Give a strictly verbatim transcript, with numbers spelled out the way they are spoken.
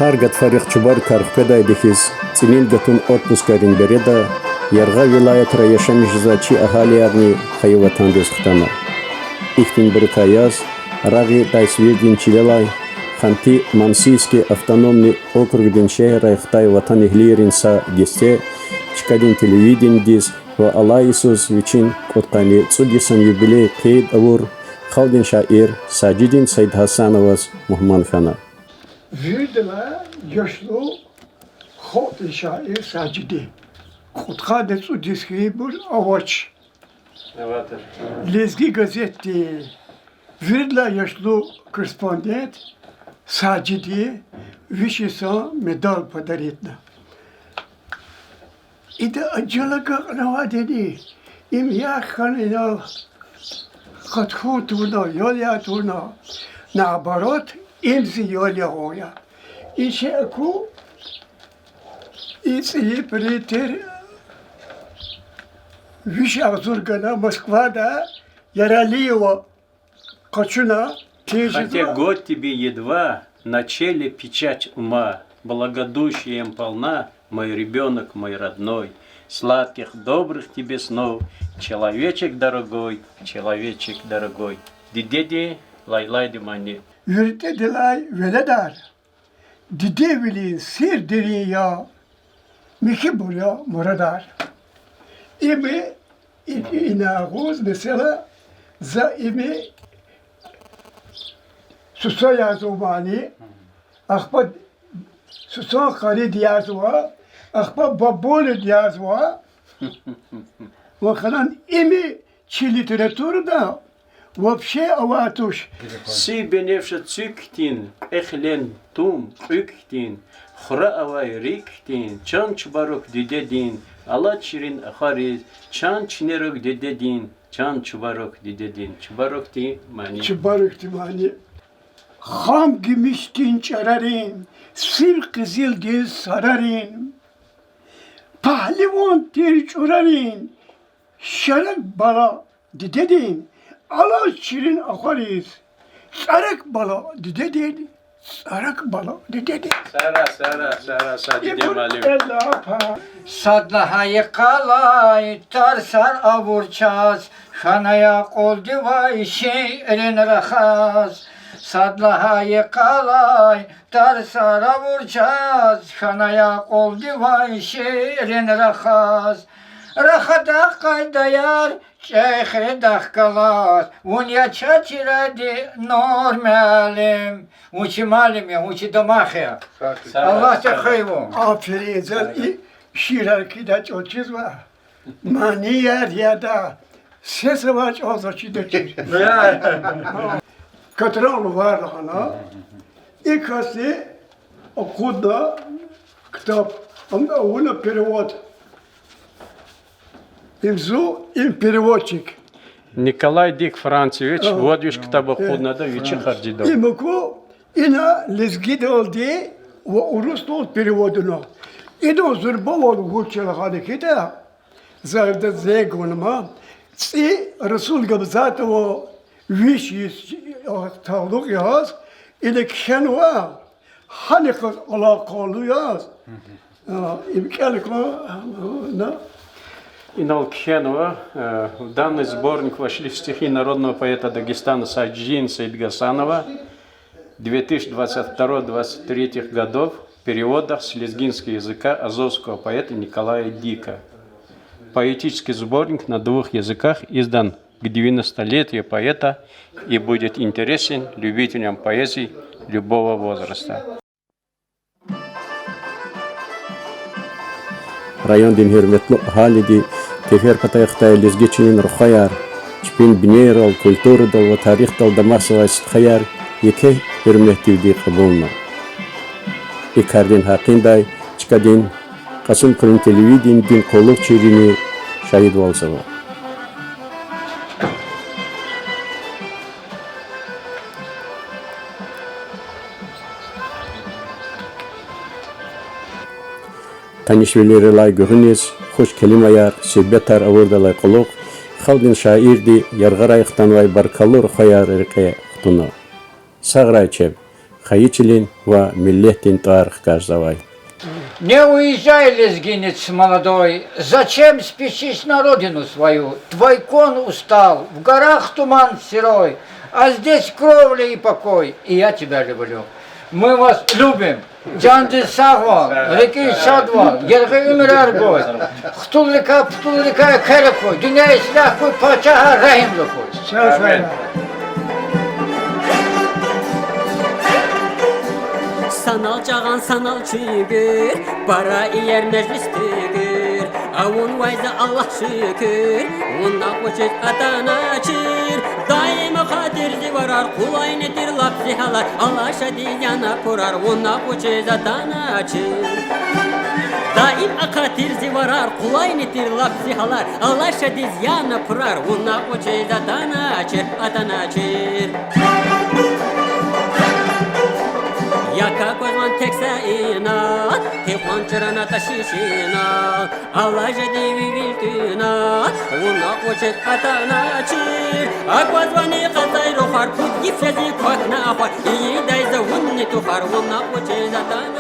Ар гатфарихъ чубарукар хкведайди хьиз, цӀинин гатун отпускарин береда яргъа вилаятра яшамиш жезвай чи агьалиярни хайи ватандиз хтана. Ихьтинбурукай яз, рагъ ийидай свирдин чилелай, Ханты-Мансийский автономный округдин шегьеррай хтай ватанэгьлийрин са десте чкадин телевиденидиз ва алай йисуз вичин кьудкъанни цӀуд йисан юбилей къейд авур халкьдин шаир Сажидин Саидгьасановаз мугьман хьана. Виридалай яшлу халкьдин шаир Сажиди. Кьудкъанни цӀуд йис хьайибур авач. Лезги газетдин виридалай яшлу корреспондент Сажиди виш йисан медаль подаритна. Ида ажал агакьнавайди я, им яхъ хьана инал къаткун тавуна, ял ян тавуна, наоборот, им зи ял ягъун я. И шей аку, и цӀийи принтер виш агъзур гана Москвада, Яралиева къачуна, тежезва. Хотя год тебе едва, начали печать ума, благодушием полна, мой ребёнок, мой родной. Сладких, добрых тебе снов, человечек дорогой, человечек дорогой. Дидедин лайлайди мани. ВиртӀедилай веледар, дидевилин сир дерин я, михьибур я мурадар. Им и-, и-, ина агъуз, месела, за им Суса язва мани, ахпа Сусан къариди язва, ахпа бабулиди язва. Ва ханан ими чи литературада вообще авай туш. Сив беневша цуьк хьтин, кьве хилен тум кьуьк хьтин, хура авай рикӀ хьтин, чан чубарук дидедин, алад ширин ахвариз, чан чинерук дидедин, чан чубарук дидедин, чубарукдин мани. Чубарукдин мани. Хам гимишдин чӀарарин, сив къизилдин сарарин, пагьливан тир чӀурарин, шарак бала дидедин, алаз ширин ахвариз, цӀарак бала дидедин, цӀарак бала дидедин. Сара, сара, сара, са диде муаллим. Сад лагьай йикъалай тарсар авур чаз, хьанай акьулдивай шиирин рахаз. Сад лагьай йикъалай тарсар авур чаз, хьанай акьулдивай шиирин рахаз. Рахадай къайдаяр чӀехи дахкалаз, вун я чаз чиради, Нур муаллим. Вун чи муаллим я, вун чи дамах я. Аллагьди хайи вун. Аферин, заз и шиирар кхьидай чӀал чизва. Манияр яда, сес авай чӀал заз чида чир. Катран лугьар лагьана, и касди акъудна ктаб, ам авуна перевод. Им зун, им переводчик. Николай Дик Францевич, вад виш ктаб акъуднава вичи харжидалди. Им аку, ина лезгидалди ва урусдалди перевод авуна. Идан зурбавал вуч я лагьана хьайитӀа, за ада зегнама, цӀи Расул Гамзатова виш йис талукь яз, ина кхьенва, гьана йикъаз алакъалу яз, им кӀел кван, на. Инал кхьенва, э, в данный сборник вошли стихи народного поэта Дагестана Саджидина Саидгасанова две тысячи двадцать второго двадцать третьего годов в переводах с лезгинского языка азовского поэта Николая Дика. Поэтический сборник на двух языках издан к девяностолетию поэта и будет интересен любителям поэзии любого возраста. Райондин гьуьрметлу агьалиди тефер патай хтай лезги чилин рухваяр, чпин бинейрал, культурадал ва тарихдал дамахзавай стхаяр еке гьуьрметдивди кьабулна. И кардин гьакъиндай чкадин Кьасумхуьруьн телевиденидин къуллугъчийрини шагьидвалзава. Танишвилерилай гуьгъуьниз хуш келимаяр, суьгьбетар авурдалай кьулухъ халкьдин шаирди яргъарай хтанвай баркаллу рухваяр рекье хтуна. Сагърай чеб, къайи чилин ва миллетдин тӀвар хкажзавай. Не уезжай, лезгинец молодой, зачем спешишь на родину свою? Твой кон устал, в горах туман серой, а здесь кровля и покой, и я тебя люблю. Мы вас любим. Жандиз сагъвал, рикӀиз шадвал, яргъи уьмуьрар гуй. Хтулрикай, птулрикай хъел акуй, дуьнья ислягь хьуй, пачагьар регьимлу хьуй. Санал чӀагъан, санал чуьнгуьр, пара иер межлис туьгуьр, авунвай за Аллагь шукур, вун накъвачиз атаначир. Даим акъатир зи варар, къулайни тир лап зи гьалар, Аллагь шадиз яна пурар, вун накъвачиз атаначир. Даим акъатир зи варар, къулайни тир лап зи гьалар, Аллагь шадиз яна пурар, вун накъвачиз атаначир, атаначир. Як аквазвани тек са инал, гьикьван чрана ташишинал, Аллагь жеди ви вил тӀуьнал, вун накъвачиз атаначир. Аквазвани къацай рухвар, пуд йиф я зи квахьна ахвар, ийидай за вунни тухвар, вун накъвачиз атаначир.